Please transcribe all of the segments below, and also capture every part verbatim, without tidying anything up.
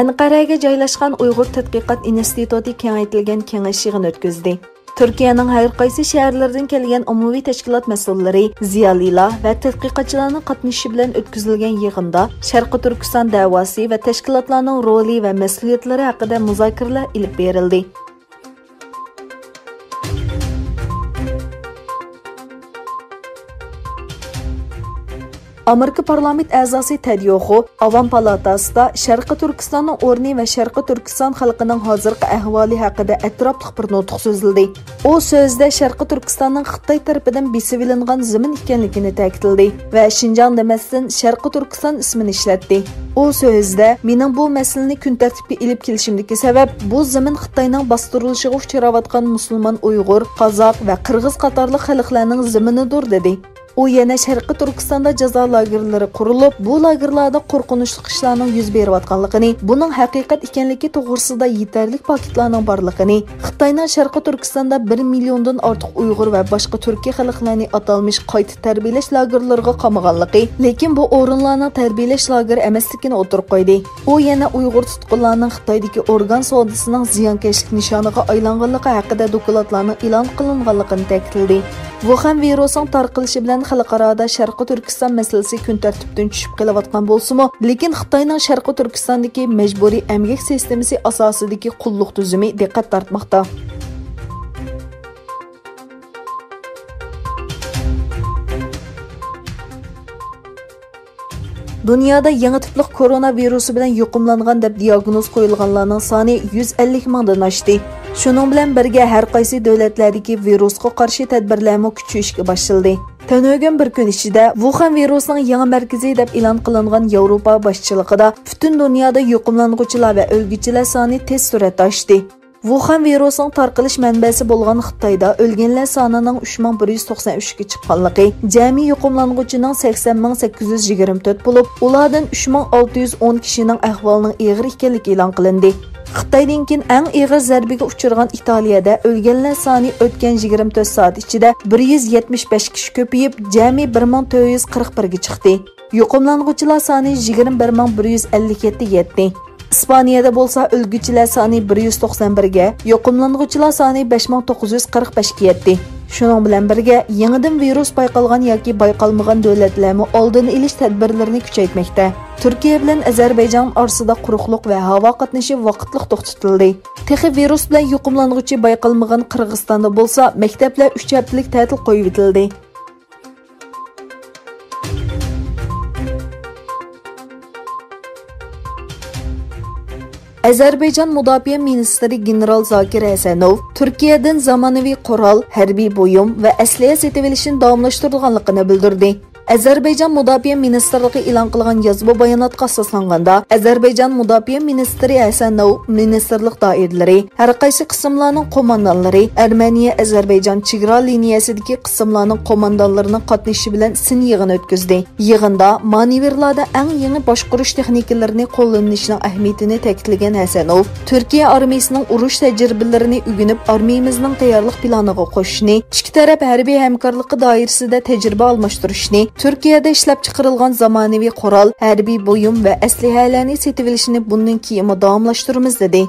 ئەنقەرەگە جايلاشقان ئۇيغۇر تەتقىقات ئىنستىتۇتى كېڭەيتىلگەن كېڭەش يىغىنى ئۆتكۈزدى. تۈركىيەنىڭ ھەر قايسى شەھەرلىرىدىن كەلگەن ئومۇمىي تەشكىلات مەسئۇللىرى، زىيالىيلار ۋە تەتقىقاتچىلارنىڭ قاتنىشىشى بىلەن ئۆتكۈزۈلگەن يىغىندا شەرقىي تۈركىستان دەۋاسى ۋە تەشكىلاتلارنىڭ رولى ۋە مەسئۇلىيەتلىرى ھەققىدە مۇزاكىرىلەر ئېلىپ بېرىلدى. ئامېرىكا پارلامېنت ئەزاسى تېد يوخو ئاۋام پالاتاسىدا شەرقىي تۈركىستاننىڭ ئورنى ۋە شەرقىي تۈركىستان خەلقىنىڭ ھازىرقى ئەھۋالى ھەققىدە ئەتراپلىق بىر نۇتۇق سۆزلىدى. ئۇ سۆزىدە شەرقىي تۈركىستاننىڭ خىتاي تەرىپىدىن بېسىۋېلىنغان زېمىن ئىكەنلىكىنى تەكىتلىدى ۋە شىنجاڭ دېمەستىن شەرقىي تۈركىستان ئىسمىنى ئىشلەتتى. ئۇ سۆزىدە، مېنىڭ بۇ مەسىلىنى كۈن تەرتىپكە ئېلىپ كېلىشىمدىكى سەۋەب، بۇ زېمىن خىتاينىڭ باستۇرۇلۇشىغا ئۇچراۋاتقان مۇسۇلمان ئۇيغۇر، قازاق ۋە قىرغىز قاتارلىق خەلقلەرنىڭ زېمىنىدۇر، دېدى. ئۇ يەنە شەرقىي تۈركىستاندا جازا لاگېرلىرى قۇرۇلۇپ، بۇ لاگېرلاردا قورقۇنچلۇق ئىشلارنىڭ يۈز بېرىۋاتقانلىقىنى، بۇنىڭ ھەقىقەت ئىكەنلىكى توغرىسىدا يېتەرلىك پاكىتلارنىڭ بارلىقىنى، خىتاينىڭ شەرقىي تۈركىستاندا بىر مىليوندىن ئارتۇق ئۇيغۇر ۋە باشقا تۈركىي خەلقلەرنى ئاتالمىش قايتا تەربىيەلەش لاگېرلىرىغا قامىغانلىقى، لېكىن بۇ ئورۇنلارنىڭ تەربىيەلەش لاگېرى ئەمەسلىكىنى ئوتتۇرىغا قويدى. ئۇ يەنە ئۇيغۇر تۇتقۇنلارنىڭ خىتايدىكى ئورگان سودىسىنىڭ زىيانكەشلىك نىشانىغا ئايلانغانلىقى ھەققىدە دوكلاتلارنىڭ ئېلان قىلىنغانلىقىنى تەكىتلىدى. ۋۇخەن ۋىرۇسىنىڭ تارقىلىشى بىلەن خەلقئارادا شەرقىي تۈركىستان مەسىلىسى كۈن تەرتىپتىن چۈشۈپ قېلىۋاتقان بولسىمۇ، لېكىن خىتاينىڭ شەرقىي تۈركىستاندىكى مەجبۇرىي ئەمگەك سىستېمىسى ئاساسىدىكى قۇللۇق تۈزۈمى دىققەت تارتماقتا. دۇنيادا يېڭى تىپلىق كورونا ۋىرۇسى بىلەن يۇقۇملانغان دەپ دىياگنوز قويۇلغانلارنىڭ سانى يۈز ئەللىك مىڭدىن ئاشتى. شۇنىڭ بىلەن بىرگە، ھەر قايسى دۆلەتلەردىكى ۋىرۇسقا قارشى تەدبىرلەرمۇ كۈچىيىشكە باشلىدى. تۈنۈگۈن بىر كۈن ئىچىدە ۋۇخەن ۋىرۇسنىڭ يېڭى مەركىزى دەپ ئېلان قىلىنغان ياۋروپا باشچىلىقىدا پۈتۈن دۇنيادا يۇقۇملانغۇچىلار ۋە ئۆلگۈچىلەر سانى تېز سۈرئەتتە ئاشتى. ۋۇخەن ۋىرۇسىنىڭ تارقىلىش مەنبەسى بولغان خىتايدا ئۆلگەنلەر سانىنىڭ ئۈچ مىڭ بىر يۈز توقسان ئۈچكە چىققانلىقى، جەمئىي يۇقۇملانغۇچىنىڭ سەكسەن مىڭ سەككىز يۈز يىگىرمە تۆت بولۇپ، ئۇلاردىن ئۈچ مىڭ ئالتە يۈز ئون كىشىنىڭ ئەھۋالىنىڭ ئېغىر ئىكەنلىكى ئېلان قىلىندى. خىتايدىن كېيىن ئەڭ ئېغىر زەربىگە ئۇچرىغان ئىتالىيەدە ئۆلگەنلەر سانى ئۆتكەن يىگىرمە تۆت سائەت ئىچىدە بىر يۈز يەتمىش بەش كىشى كۆپىيىپ، جەمئىي بىر مىڭ تۆت يۈز قىرىق بىرگە چىقتى. يۇقۇملانغۇچىلار سانى يىگىرمە بىر مىڭ بىر يۈز ئەللىك يەتتىگە يەتتى. ئىسپانىيەدە بولسا ئۆلگۈچىلەر سانى بىر يۈز توقسان بىرگە، يۇقۇملانغۇچىلار سانى بەش مىڭ توققۇز يۈز قىرىق بەشكە يەتتى. شۇنىڭ بىلەن بىرگە، يېڭىدىن ۋىرۇس بايقالغان ياكى بايقالمىغان دۆلەتلەرمۇ ئالدىنى ئېلىش تەدبىرلىرىنى كۈچەيتمەكتە. تۈركىيە بىلەن ئەزەربەيجان ئارىسىدا قۇرۇقلۇق ۋە ھاۋا قاتنىشى ۋاقىتلىق توختىتىلدى. تېخى ۋىرۇس بىلەن يۇقۇملانغۇچى بايقالمىغان قىرغىزىستاندا بولسا مەكتەپلەر ئۈچ ھەپتىلىك تەتىل قويۇۋېتىلدى. ئەزەربەيجان مۇداپىئە مىنىستىرى گېنېرال زاكىر ھەسەنوف تۈركىيەدىن زامانىۋى قورال، ھەربىي بۇيۇم ۋە ئەسلىھە سېتىۋېلىشنى داۋاملاشتۇرىدىغانلىقىنى بىلدۈردى. ئەزەربەيجان مۇداپىئە مىنىستىرلىقى ئېلان قىلغان يازما باياناتقا ئاساسلانغاندا، ئەزەربەيجان مۇداپىئە مىنىستىرى ھەسەنوف مىنىستىرلىق دائىرىلىرى، ھەر قايسى قىسىملارنىڭ قوماندانلىرى، ئەرمېنىيە-ئەزەربەيجان چېگرا لىنىيەسىدىكى قىسىملارنىڭ قوماندانلىرىنىڭ قاتنىشىشى بىلەن سىن يىغىنى ئۆتكۈزدى. يىغىندا مانېۋىرلاردا ئەڭ يېڭى باشقۇرۇش تېخنىكىلىرىنى قوللىنىشنىڭ ئەھمىيىتىنى تەكىتلىگەن ھەسەنوف، تۈركىيە ئارمىيىسىنىڭ ئۇرۇش تەجرىبىلىرىنى ئۆگىنىپ، ئارمىيىمىزنىڭ تەييارلىق پىلانىغا قوشۇشنى، ئىككى تەرەپ ھەربىي ھەمكارلىقى دائىرىسىدە تەجرىبە ئالماشتۇرۇشنى، تۈركىيەدە ئىشلەپچىقىرىلغان زامانىۋى قورال، ھەربىي بۇيۇم ۋە ئەسلىھەلەرنى سېتىۋېلىشنى بۇندىن كېيىنمۇ داۋاملاشتۇرىمىز، دېدى.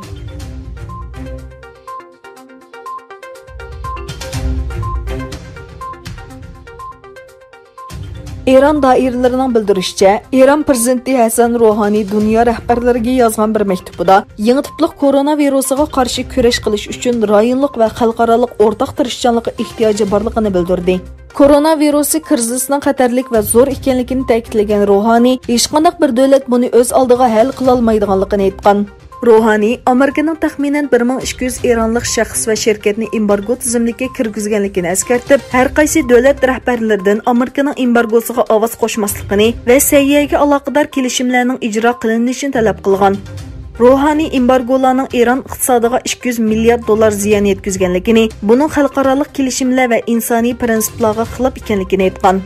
ئىران دائىرىلىرىنىڭ بىلدۈرۈشىچە، ئىران پىرېزىدېنتى ھەسەن روھانى دۇنيا رەھبەرلىرىگە يازغان بىر مەكتۇبىدا، يېڭى تىپلىق كورونا ۋىرۇسىغا قارشى كۈرەش قىلىش ئۈچۈن رايونلۇق ۋە خەلقئارالىق ئورتاق تىرىشچانلىققا ئېھتىياجى بارلىقىنى بىلدۈردى. كورونا ۋىرۇسى كىرىزىسنىڭ خەتەرلىك ۋە زور ئىكەنلىكىنى تەكىتلىگەن روھانى، ھېچقانداق بىر دۆلەت بۇنى ئۆز ئالدىغا ھەل قىلالمايدىغانلىقىنى ئېيتقان. روھانى ئامېرىكىنىڭ تەخمىنەن بىر مىڭ ئىككى يۈز ئىرانلىق شەخس ۋە شىركەتنى ئېمبارگو تىزىملىكىگە كىرگۈزگەنلىكىنى ئەسكەرتىپ، ھەر قايسى دۆلەت رەھبەرلىرىدىن ئامېرىكىنىڭ ئېمبارگوسىغا ئاۋاز قوشماسلىقىنى ۋە سەھىيەگە ئالاقىدار كېلىشىملەرنىڭ ئىجرا قىلىنىشىنى تەلەپ قىلغان. روھانى ئېمبارگولارنىڭ ئىران ئىقتىسادىغا ئىككى يۈز مىليارد دوللار زىيان يەتكۈزگەنلىكىنى، بۇنىڭ خەلقئارالىق كېلىشىملەر ۋە ئىنسانىي پىرىنسىپلارغا خىلاپ ئىكەنلىكىنى ئېيتقان.